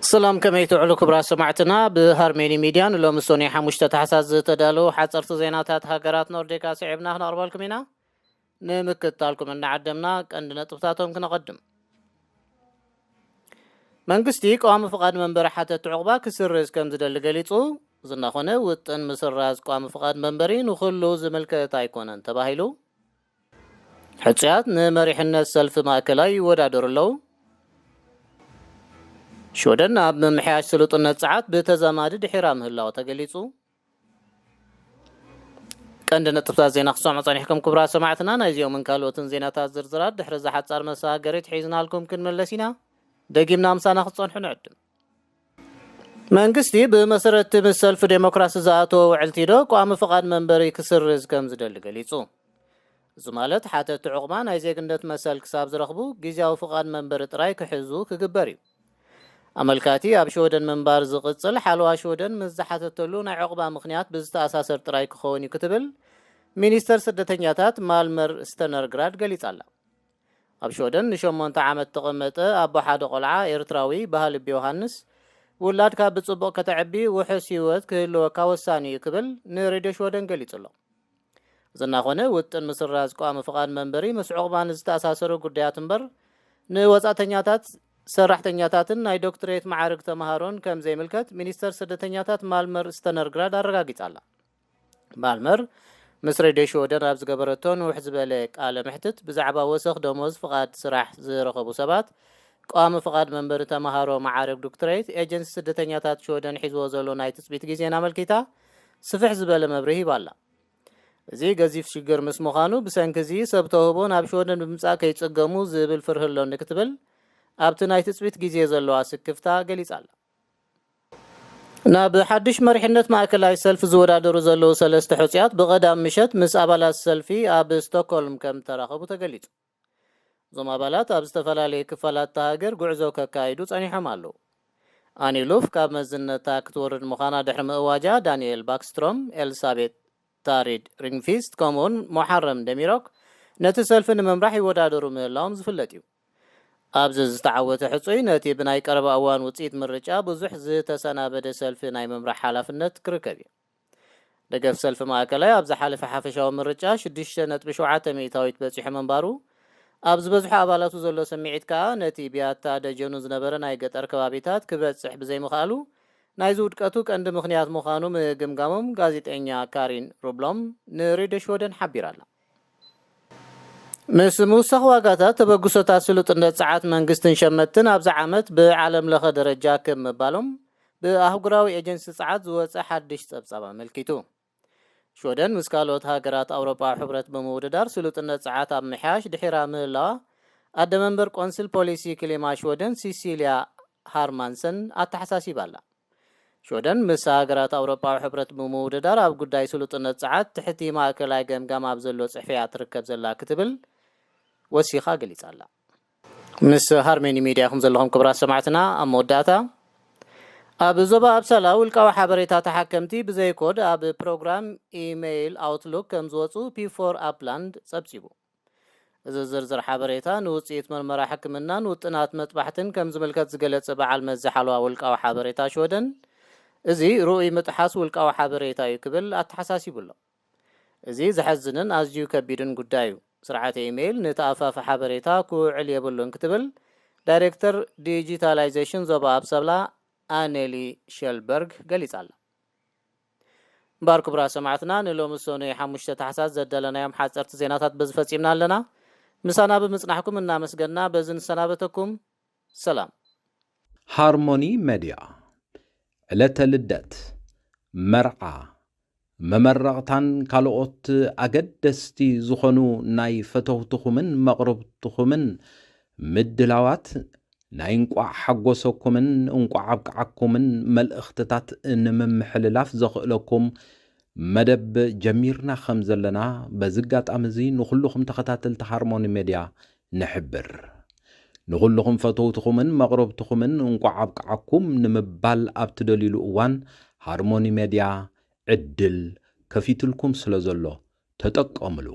ሰላም፣ ከመይ ትውዕሉ ክቡራት ሰማዕትና? ብሃርሜኒ ሚድያ ንሎሚ ሰኑይ ሓሙሽተ ታሕሳስ ዝተዳለዉ ሓፀርቲ ዜናታት ሃገራት ኖርዲካ ስዒብና ክነቕርበልኩም ኢና። ንምክትታልኩም እናዓደምና ቀንዲ ነጥብታቶም ክነቐድም። መንግስቲ ቀዋሚ ፍቓድ መንበሪ ሓተቲ ዕቑባ ክስርዝ ከም ዝደሊ ገሊጹ። እዚ እናኾነ ውጥን ምስራዝ ቀዋሚ ፍቓድ መንበሪ ንኹሉ ዝምልከት ኣይኮነን ተባሂሉ። ሕጹያት ንመሪሕነት ሰልፊ ማእከላይ ይወዳደሩ ኣለዉ። ሽወደን ኣብ ምምሕያሽ ስሉጥነት ጸዓት ብተዛማዲ ድሒራ ምህላው ተገሊጹ። ቀንዲ ነጥብታት ዜና ክትሰምዑ ጸኒሕኩም ክቡራት ሰማዕትና። ናይዚኦምን ካልኦትን ዜናታት ዝርዝራት ድሕሪ እዛ ሓጻር መሰጋገሪት ሒዝናልኩም ክንምለስ ኢና። ደጊምና ምሳና ክትጸንሑ ንዕድም። መንግስቲ ብመሰረት ምስ ሰልፊ ዴሞክራሲ ዝኣተወ ውዕል ቲዶ ቋሚ ፍቓድ መንበሪ ክስርዝ ከም ዝደሊ ገሊጹ። እዚ ማለት ሓተቲ ዕቑባ ናይ ዜግነት መሰል ክሳብ ዝረኽቡ ግዝያዊ ፍቓድ መንበሪ ጥራይ ክሕዙ ክግበር እዩ። ኣመልካቲ ኣብ ሽወደን ምንባር ዝቕጽል ሓለዋ ሽወደን ምስ ዝሓተተሉ ናይ ዕቑባ ምኽንያት ብዝተኣሳሰር ጥራይ ክኸውን እዩ ክትብል ሚኒስተር ስደተኛታት ማልመር ስተነርግራድ ገሊጻ ኣላ። ኣብ ሽወደን ንሸሞንተ ዓመት ተቐመጠ ኣቦ ሓደ ቆልዓ ኤርትራዊ በሃልቢ ዮሃንስ፣ ውላድካ ብጽቡቕ ከተዕቢ ውሑስ ህይወት ክህልወካ ወሳኒ እዩ ክብል ንሬድዮ ሽወደን ገሊጹ ኣሎ። እዚ እናኾነ ውጥን ምስራዝ ቋሚ ፍቓድ መንበሪ ምስ ዕቑባ ንዝተኣሳሰሩ ጉዳያት እምበር ንወጻእተኛታት ሰራሕተኛታትን ናይ ዶክትሬት ማዕርግ ተምሃሮን ከም ዘይምልከት ሚኒስተር ስደተኛታት ማልመር ስተነርግራድ ኣረጋጊጻ ኣላ። ማልመር ምስ ሬድዮ ሽወደን ኣብ ዝገበረቶ ንውሕ ዝበለ ቃለ መሕትት ብዛዕባ ወሰኽ ደሞዝ ፍቓድ ስራሕ ዝረኸቡ ሰባት ቋሚ ፍቓድ መንበሪ ተምሃሮ ማዕርግ ዶክትሬት ኤጀንሲ ስደተኛታት ሽወደን ሒዝዎ ዘሎ ናይ ትጽቢት ግዜን ኣመልኪታ ስፍሕ ዝበለ መብርሂ ሂባ ኣላ። እዚ ገዚፍ ሽግር ምስ ምዃኑ ብሰንኪ እዚ ሰብ ተውህቦ ናብ ሽወደን ብምጻእ ከይጽገሙ ዝብል ፍርሂ ኣሎኒ ክትብል ኣብቲ ናይ ትጽቢት ግዜ ዘለዋ ስክፍታ ገሊጻ ኣላ። ናብ ሓድሽ መሪሕነት ማእከላይ ሰልፊ ዝወዳደሩ ዘለዉ ሰለስተ ሕጹያት ብቐዳም ምሸት ምስ ኣባላት ሰልፊ ኣብ ስቶክሆልም ከም ተራኸቡ ተገሊጹ። እዞም ኣባላት ኣብ ዝተፈላለዩ ክፋላት እታ ሃገር ጉዕዞ ከካይዱ ጸኒሖም ኣለዉ። ኣኒ ሉፍ ካብ መዝነታ ክትወርድ ምዃና ድሕሪ ምእዋጃ፣ ዳንኤል ባክስትሮም፣ ኤልሳቤት ታሪድ ሪንግፊስት ከምኡውን ሞሓረም ደሚሮክ ነቲ ሰልፊ ንምምራሕ ይወዳደሩ ምህላዎም ዝፍለጥ እዩ። ኣብዚ ዝተዓወተ ሕጹይ ነቲ ብናይ ቀረባ እዋን ውጽኢት ምርጫ ብዙሕ ዝተሰናበደ ሰልፊ ናይ ምምራሕ ሓላፍነት ክርከብ እዩ። ደገፍ ሰልፊ ማእከላይ ኣብ ዝሓለፈ ሓፈሻዊ ምርጫ ሽዱሽተ ነጥቢ ሸውዓተ ሚእታዊት በጺሑ ምንባሩ፣ ኣብ ዝበዝሑ ኣባላቱ ዘሎ ስምዒት ከኣ ነቲ ብያታ ደጀኑ ዝነበረ ናይ ገጠር ከባቢታት ክበጽሕ ብዘይምኽኣሉ ናይዚ ውድቀቱ ቀንዲ ምኽንያት ምዃኑ ምግምጋሞም ጋዜጠኛ ካሪን ሩብሎም ንሬድዮ ሽወደን ሓቢራ ኣላ። ምስ ምውሳኽ ዋጋታት ተበግሶታት ስሉጥነት ጸዓት መንግስትን ሸመትን ኣብዚ ዓመት ብዓለም ለኸ ደረጃ ክብ ምባሎም ብኣህጉራዊ ኤጀንሲ ጸዓት ዝወጸ ሓድሽ ጸብጻብ ኣመልኪቱ። ሽወደን ምስ ካልኦት ሃገራት ኣውሮጳዊ ሕብረት ብምውድዳር ስሉጥነት ጸዓት ኣብ ምሕያሽ ድሒራ ምህላዋ ኣደ መንበር ቆንስል ፖሊሲ ክሊማ ሽወደን ሲሲልያ ሃርማንሰን ኣተሓሳሲባ ኣላ። ሽወደን ምስ ሃገራት ኣውሮጳዊ ሕብረት ብምውድዳር ኣብ ጉዳይ ስሉጥነት ጸዓት ትሕቲ ማእከላይ ገምጋም ኣብ ዘሎ ጽሕፊ እያ ትርከብ ዘላ ክትብል ወሲኻ ገሊጻ ኣላ። ምስ ሃርሜኒ ሚድያ ኢኹም ዘለኹም ክቡራት ሰማዕትና። ኣብ መወዳእታ ኣብ ዞባ ኣፕሳላ ውልቃዊ ሓበሬታ ተሓከምቲ ብዘይ ኮድ ኣብ ፕሮግራም ኢሜይል ኣውትሉክ ከም ዝወጹ ፒ ፎር ኣፕላንድ ጸብጺቡ። እዚ ዝርዝር ሓበሬታ ንውጽኢት መርመራ ሕክምናን ውጥናት መጥባሕትን ከም ዝምልከት ዝገለጸ በዓል መዚ ሓለዋ ውልቃዊ ሓበሬታ ሽወደን፣ እዚ ርኡይ ምጥሓስ ውልቃዊ ሓበሬታ እዩ ክብል ኣተሓሳሲቡ ኣሎ። እዚ ዘሐዝንን ኣዝዩ ከቢድን ጉዳይ እዩ። ስርዓተ ኢሜይል ንተኣፋፊ ሓበሬታ ክውዕል የብሉን ክትብል ዳይሬክተር ዲጂታላይዜሽን ዞባ ኣፕሳላ ኣኔሊ ሸልበርግ ገሊጻ ኣላ። እምበኣር ክቡራት ሰማዕትና ንሎሚ ሰኑይ ሓሙሽተ ታሕሳስ ዘዳለናዮም ሓጸርቲ ዜናታት በዚ ፈጺምና ኣለና። ምሳና ብምጽናሕኩም እናመስገና በዚ ንሰናበተኩም። ሰላም። ሃርሞኒ መድያ ዕለተ ልደት፣ መርዓ፣ መመረቕታን ካልኦት ኣገደስቲ ዝኾኑ ናይ ፈተውትኹምን መቕርብትኹምን ምድላዋት ናይ እንቋዕ ሓጎሰኩምን እንቋዕ ኣብቅዓኩምን መልእኽትታት ንምምሕልላፍ ዘኽእለኩም መደብ ጀሚርና ከም ዘለና በዚ ኣጋጣሚ እዚ ንኹልኹም ተኸታተልቲ ሃርሞኒ ሜድያ ንሕብር። ንኹልኹም ፈተውትኹምን መቕረብትኹምን እንቋዕ ኣብቅዓኩም ንምባል ኣብ ትደልዩሉ እዋን ሃርሞኒ ሜድያ ዕድል ከፊትልኩም ስለ ዘሎ ተጠቀምሉ።